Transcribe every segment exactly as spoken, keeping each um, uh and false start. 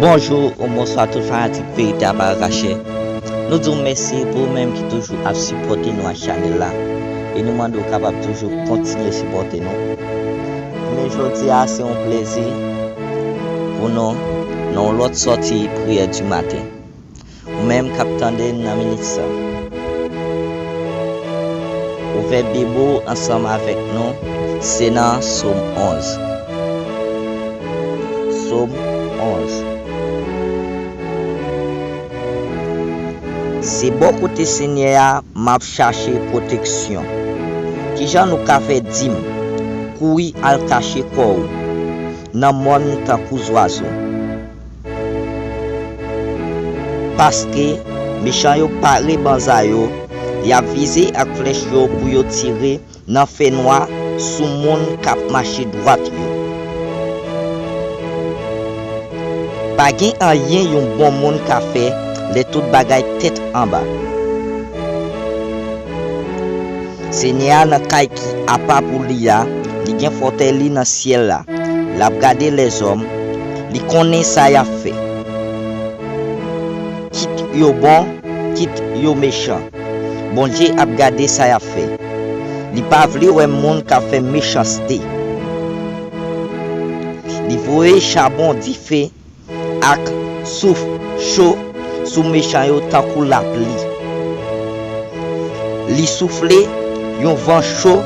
Bonjou ou bonswa tout fanatik Verite a pa rache. Nou di w mèsi pou ou menm ki toujou ap sipòte nou ak chanèl la. E nou mande w kapab toujou kontinye sipòte nou. Men jodi a se yon plezi pou nou nan yon lòt sòti priyè di maten. Ou menm k ap tande n nan minit sa. Ouvè Bib ou ansanm avèk nou, se nan Sòm onz. Sòm onz. Se bò kote Senyè a m ap chache pwoteksyon. Kijan nou ka fè di m, kouri al kache kò w nan mòn tankou zwazo? Paske mechan yo pare banza yo, y ap vize ak flèch yo pou yo tire nan fènwa sou moun k ap mache dwat yo. Pa gen anyen yon bon moun ka fè lè tout bagay tèt anba. Senyè a nan kay ki apa pou li a, li gen fòtèy li nan syèl la. L ap gade lèzòm, li konnen sa y ap fè. Kit yo bon, kit yo mechan, Bondye ap gade sa y ap fè. Li pa vle wè moun k ap fè mechanste. Li voye chabon dife ak souf cho sou mechan yo tankou lapli. Li soufle yon van cho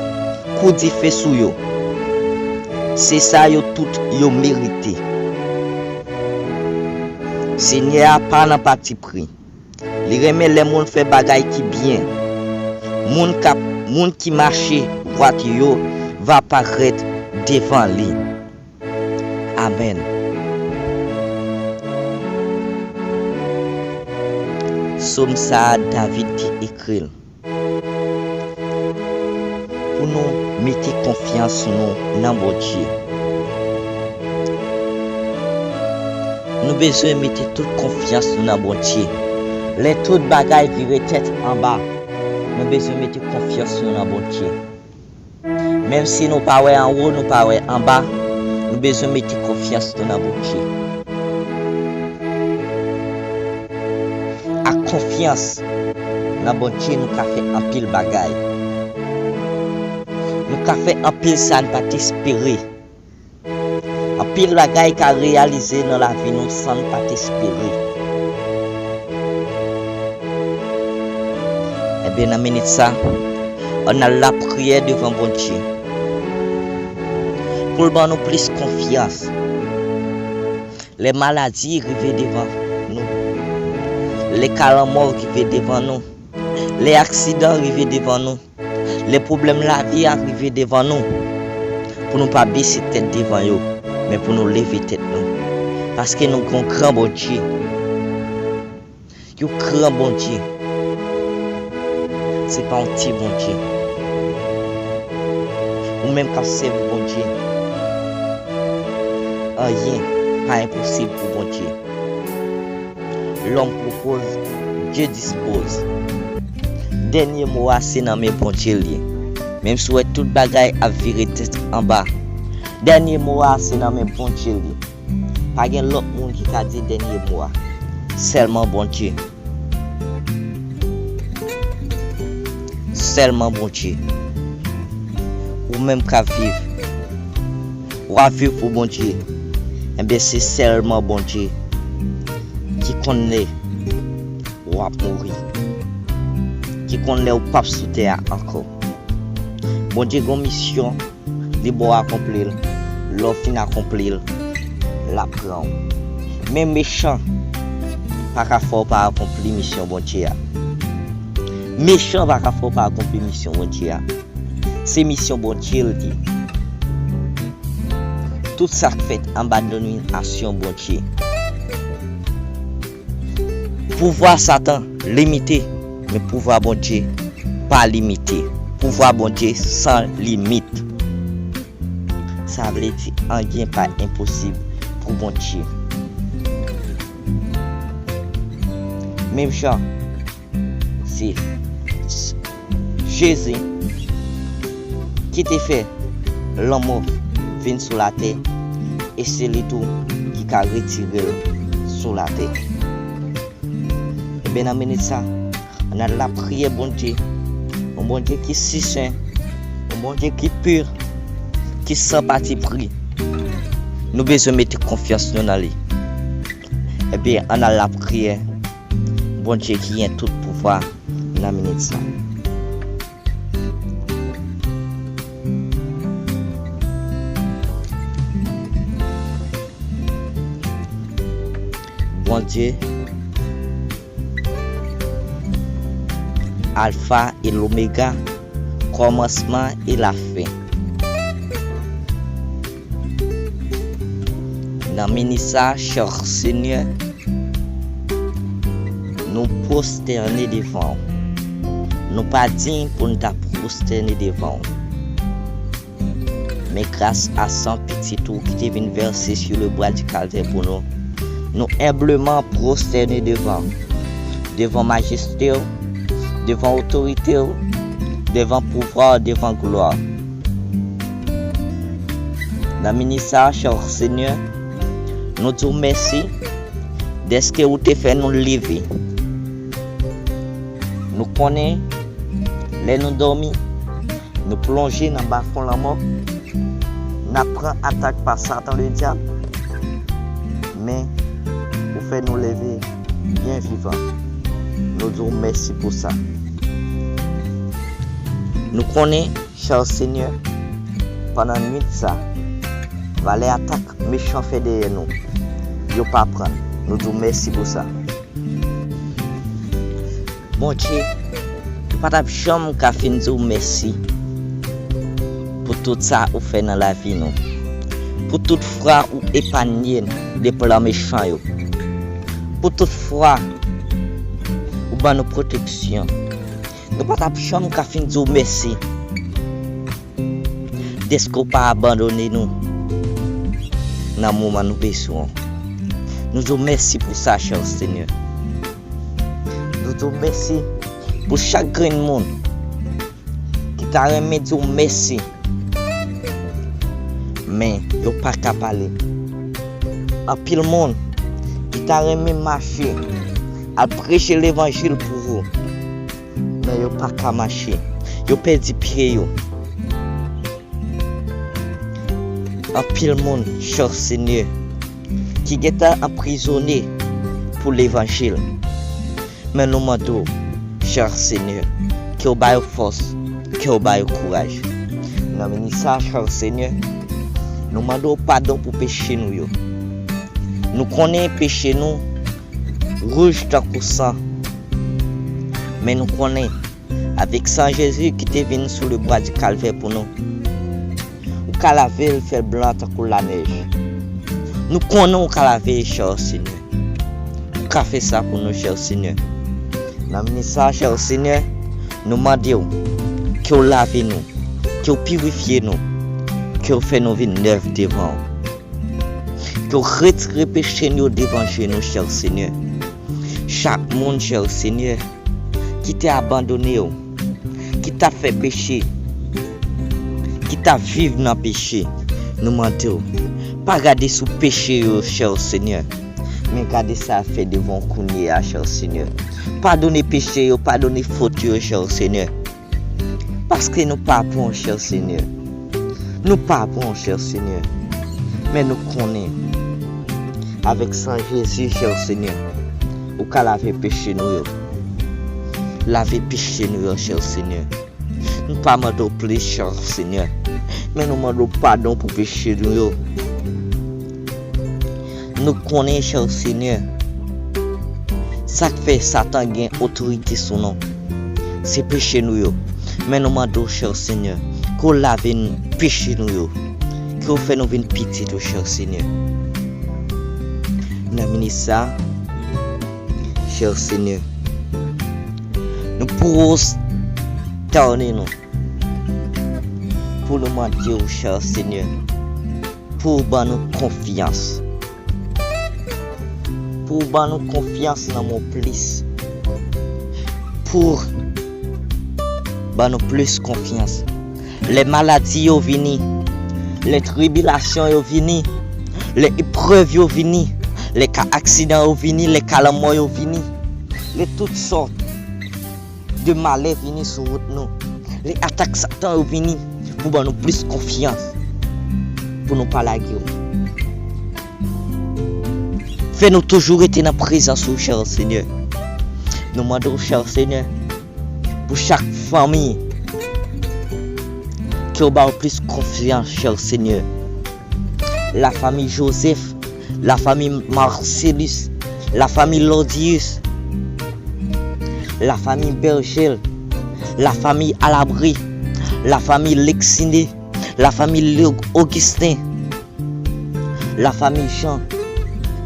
kou dife sou yo. Se sa yo tout yo merite. Senyè a pa nan patipri. Li renmen lè moun fè bagay ki byen. Moun k ap, moun ki mache dwat yo va parèt devan li. Amèn. Sòm sa a, David te ekri l pou nou mete konfyans nou nan Bondye. Nou bezwen mete tout konfyans nou nan Bondye. Lè tout bagay vire tèt anba, nou bezwen mete konfyans nou nan Bondye. Menm si nou pa wè anwo, nou pa wè anba, nou bezwen mete konfyans nou nan Bondye. Ak konfyans nan Bondye, nou ka fè anpil bagay. Nou ka fè anpil sa n pa t espere. Anpil bagay ka reyalize nan lavi nou san n pa t espere. Ebyen, nan minit sa, ann al lapriyè devan Bondye pou l ban nou plis konfyans. Lè maladi rive devan nou, lè ka lanmò rive devan nou, lè aksidan rive devan nou, lè pwoblèm lavi a rive devan nou, pou nou pa bese tèt devan yo, men pou nou leve tèt nou. Paske nou gen yon gran Bondye. Yon gran Bondye. Se pa yon ti Bondye. Ou menm k ap sèvi Bondye, anyen pa enposib pou Bondye. L'homme propose, Dieu dispose. Dènye mo a se nan men Bondye l ye. Menm si w wè tout bagay ap vire tèt anba, dènye mo a se nan men Bondye l ye. Pa gen lòt moun ki ka di dènye mo a. Sèlman Bondye. Sèlman Bondye. Ou menm k ap viv, w ap viv pou Bondye. Enben, se sèlman Bondye ki konn lè w ap mouri, ki konn lè w p ap sou tè a ankò. Bondye gen yon misyon li ba w akonpli l. Lè w fin akonpli l, l ap pran w. Men mechan pa ka fè w pa akonpli misyon Bondye a. Mechan pa ka fè w pa akonpli misyon Bondye a. Se misyon Bondye l ye. Tout sa k fèt anba dominasyon Bondye. Pouvwa Satan limite, men pouvwa Bondye pa limite. Pouvwa Bondye san limit. Sa vle di anyen pa enposib pou Bondye. Menm jan se Jezi ki te fè lanmò vin sou latè, e se li tou ki ka retire l sou latè. Ebyen, nan minit sa, ann al lapriyè Bondye, yon Bondye ki si sen, yon Bondye ki pi, ki san patipri. Nou bezwen mete konfyans nou nan li. Ebyen, ann al lapriyè Bondye ki gen tout pouvwa nan minit sa. Bondye, Alfa e Lomega, kòmansman e lafen. Nan minit sa, chè Senyè, nou pwostène devan w. Nou pa diy pou n ta pwostène devan w. Men gras a san pitit ou ki te vin vèse sou le bwa di Kalvè pou nou, nou enbleman pwostène devan, devan majeste w, devan otorite w, devan pouvwa w, devan glwa w. Nan minit sa, chè Senyè, nou di w mèsi dèske ou te fè nou leve. Nou konnen, lè nou dòmi, nou plonje nan bafon lanmò, n ap pran atak pa Satan Ledyab, men ou fè nou leve byen vivan. Nou di w mèsi pou sa. Nou konnen, chè Senyè, pandan nwit sa, valè atak mechan fè dèyè nou, yo pa pran n. Nou di w mèsi pou sa. Bondye, nou pa t ap janm ka fin di w mèsi pou tout sa ou fè nan lavi nou, pou tout fwa ou epanye n de plan mechan yo, pou tout fwa ou ban nou pwoteksyon. Nou pa t ap janm ka fin di w mèsi dèske w pa abandone nou nan moman nou bezwen w. Nou di w mèsi pou sa, chè Senyè. Nou di w mèsi pou chak grenn moun ki ta renmen di w mèsi, men yo pa ka pale. Anpil moun ki ta renmen mache al preche levanjil pou ou, men yo pa ka mache. Yo pèdi pye yo. Anpil moun, chè Senyè, ki gentan anprizone pou levanjil. Men nou mande w, chè Senyè, ke w ba yo fòs, ke w ba yo kouraj. Nan minit sa, chè Senyè, nou mande w padon pou peche nou yo. Nou konnen peche nou wouj tankou san. Men nou konnen, avèk san Jezi ki te vin sou le bwa di Kalvè pou nou, ou ka lave l, fè l blan tankou lanèj. Nou konnen ou ka lave, chè Senyè. Ou ka fè sa pou nou, chè Senyè. Nan minit sa, chè Senyè, nou mande w ke w lave nou, ke w pirifye nou, ke w fè nou vin nèf devan w. Ke w retire peche nou yo devan je nou, chè Senyè. Chak moun, chè Senyè, ki te abandone w, ki t ap fè peche, ki t ap viv nan peche, nou mande w, pa gade sou peche yo, chè Senyè, men gade sa y ap fè devan w kounye a, chè Senyè. Padone peche yo, padone fot yo, chè Senyè. Paske nou pa bon, chè Senyè. Nou pa bon, chè Senyè. Men nou konnen, avèk san Jezi, chè Senyè, ou ka lave peche nou yo. Lave peche nou yo, chè Senyè. Nou pa mande w plis, chè Senyè. Men nou mande w padon pou peche nou yo. Nou konnen, chè Senyè, sa k fè Satan gen otorite sou nou, se peche nou yo. Men nou mande w, chè Senyè, ke w lave n peche nou yo, ke w fè nou vin pitit ou, chè Senyè. Nan minit sa, chè Senyè, nou pwostène nou pou nou mande w, chè Senyè, pou w ban nou konfyans. Pou w ban nou konfyans nan men w plis. Pou w ban nou plis konfyans. Lè maladi yo vini, lè tribilasyon yo vini, lè eprèv yo vini, Lè ka aksidan yo vini, lè ka lanmò yo vini, lè tout sòt de malè vini sou wout nou, lè atak Satan yo vini pou ban nou plis konfyans, pou nou pa lage w. Fè nou toujou rete nan prezans ou, chè Senyè. Nou mande w, chè Senyè, pou chak fanmi, ke w ba yo plis konfyans, chè Senyè. Lafanmi Joseph, lafanmi Marcellus, lafanmi Lordius, lafanmi Bergel, lafanmi Alabri, lafanmi Lexine, lafanmi Leo Augustin, lafanmi Jean,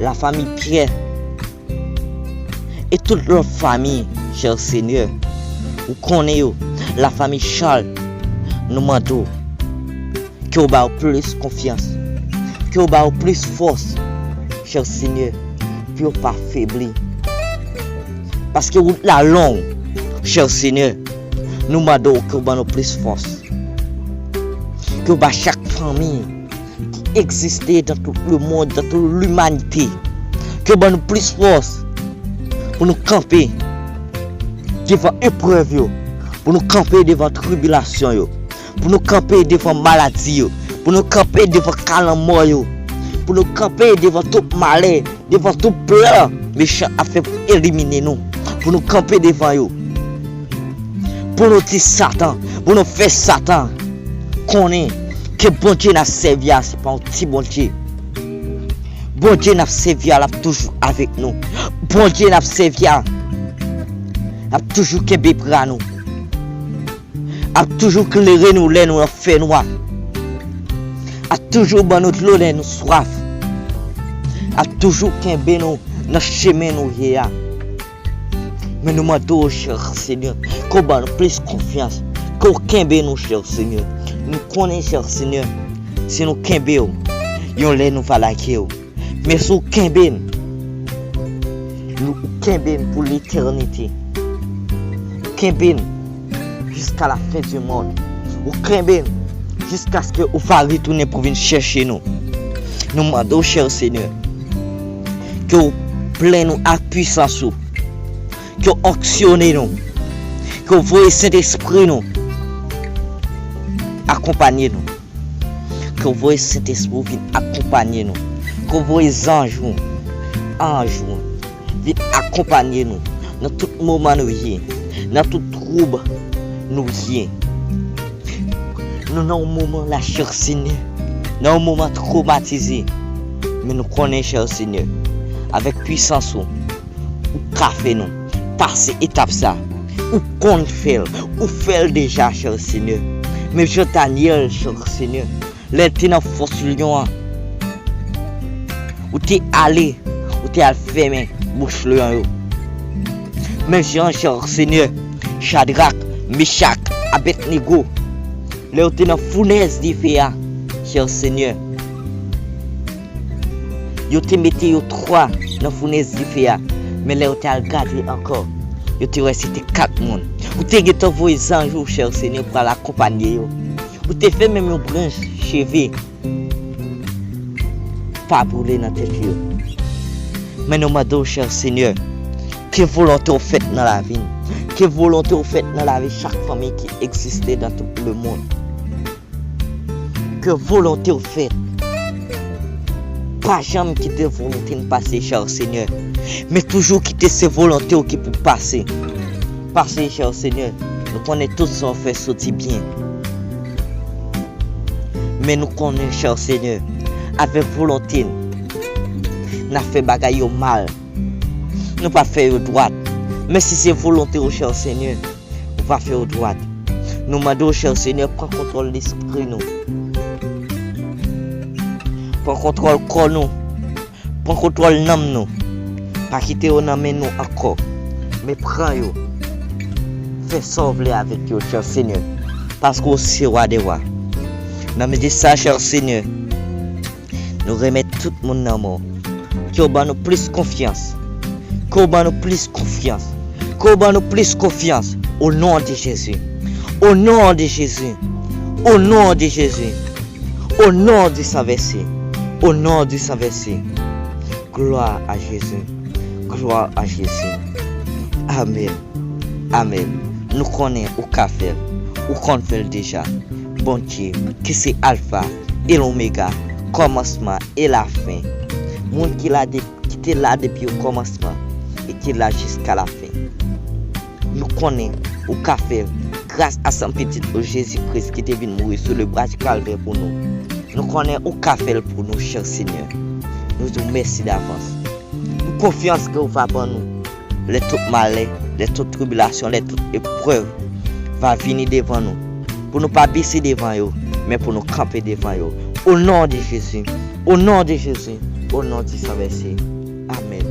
lafanmi Pierre, e tout lòt fanmi, chè Senyè. Ou konnen yo, lafanmi Charles, nou mande w, ke w ba yo plis konfyans, ke w ba yo plis fòs, chè Senyè, pou yo pa febli. Paske wout la long, chè Senyè. Nou mande w ke w ban nou plis fòs, ke w ba chak fanmi ki egziste dans tout le monde, dans toute l'humanité, ke w ban nou plis fòs pou nou kanpe devan eprèv yo, pou nou kanpe devan tribilasyon yo, pou nou kanpe devan maladi yo, pou nou kanpe devan ka lanmò yo, pou nou kanpe devan tout malè, devan tout plan mechan ap fè pou elimine nou, pou nou kanpe devan yo, pou nou di Satan, pou nou fè Satan konnen ke Bondye n ap sèvi a, se pa yon ti Bondye. Bondye n ap sèvi a, l ap toujou avèk nou. Bondye n ap sèvi a, l ap toujou kenbe bra nou, ap toujou klere nou lè nou nan fènwa, ap toujou ban nou dlo lè nou swaf, ap toujou kenbe nou nan chemen nou ye a. Men nou mande w, chè Senyè, ke w ban nou plis konfyans, ke w kenbe nou, chè Senyè. Nou konnen, chè Senyè, si nou kenbe w, yon lè nou va lage w. Men si w kenbe n, nou, ou kenbe n pou letènite. Ou kenbe n jiska la fen di mond. Ou kenbe n jiskaske ou va retounen pou vin chèche nou. Nou mande w, chè Senyè, ke w plen nou ak pwisans ou, ke w onksyone nou, ke w voye Sentespri nou akonpanye nou. Ke w voye Sentespri w vin akonpanye nou. Ke w voye zanj ou, anj ou, vin akonpanye nou nan tout moman nou ye, nan tout twoub nou ye. Nou nan yon moman la, chè Senyè, nan yon moman twomatize. Men nou konnen, chè Senyè, avèk pwisans ou, ou ka fè nou pase etap sa. Ou konn fè l. Ou fè l deja, chè Senyè. Men jan Danyèl, chè Senyè, lè l te nan fòs lyon an, ou te ale, ou te al fèmen bouch lyon yo. Men jan, chè Senyè, Chadrak, Mechak, Abèdnego, lè yo te nan founèz dife a, chè Senyè, yo te mete yo twa nan founèz dife a, men lè yo te al gade ankò, yo te wè se te kat moun. Ou te gentan voye zanj ou, chè Senyè, pou al akonpanye yo. Ou te fè menm yon branch cheve pa boule nan tèt yo. Men nou mande w, chè Senyè, ke volonte w fèt nan lavi m. Ke volonte w fèt nan lavi chak fanmi ki egziste dans tout le monde. Ke volonte w fèt. Pa janm kite volonte n pase, chè Senyè. Men toujou kite se volonte w ki pou pase. Pase, chè Senyè. Nou konnen tout sa w fè soti byen. Men nou konnen, chè Senyè, avèk volonte n, n ap fè bagay yo mal. Nou pa fè yo dwat. Men si se volonte w, chè Senyè, ou va fè yo dwat. Nou mande w, chè Senyè, pran kontwòl lespri nou. Pran kontwòl kò nou. Pran kontwòl nanm nou. Pa kite yo nan men nou ankò. Men pran yo. Fè sa w vle avèk yo, chè Senyè. Paske w se wa dè wa. Nan midi sa, chè Senyè, nou remèt tout moun nan men w. Ke w ban nou plis konfyans. Ke w ban nou plis konfyans. Ke w ban nou plis konfyans. O non de Jezi. O non de Jezi. O non de Jezi. O non di san vèse. O non di san vèse. Glwa a Jezi. Glwa a Jezi. Amèn. Amèn. Nou konnen ou ka fè l. Ou konn fè l deja. Bondye, ki se Alfa e Omega, kòmansman e lafen. Moun ki la de, ki te la depi okòmansman e ki la jiska lafen. Nou konnen ou ka fè l gras a san pitit ou Jezi Kris ki te vin mouri sou le bwa di Kalvè pou nou. Nou konnen ou ka fè l pou nou, chè Senyè. Nou di w mèsi davans. Nou konfyans ke ou va ban nou lè tout malè, lè tout tribilasyon, lè tout eprèv va vini devan nou. Pou nou pa bese devan yo, men pou nou kanpe devan yo. O non de Jezi, o non de Jezi, o non di san vèse. Amèn.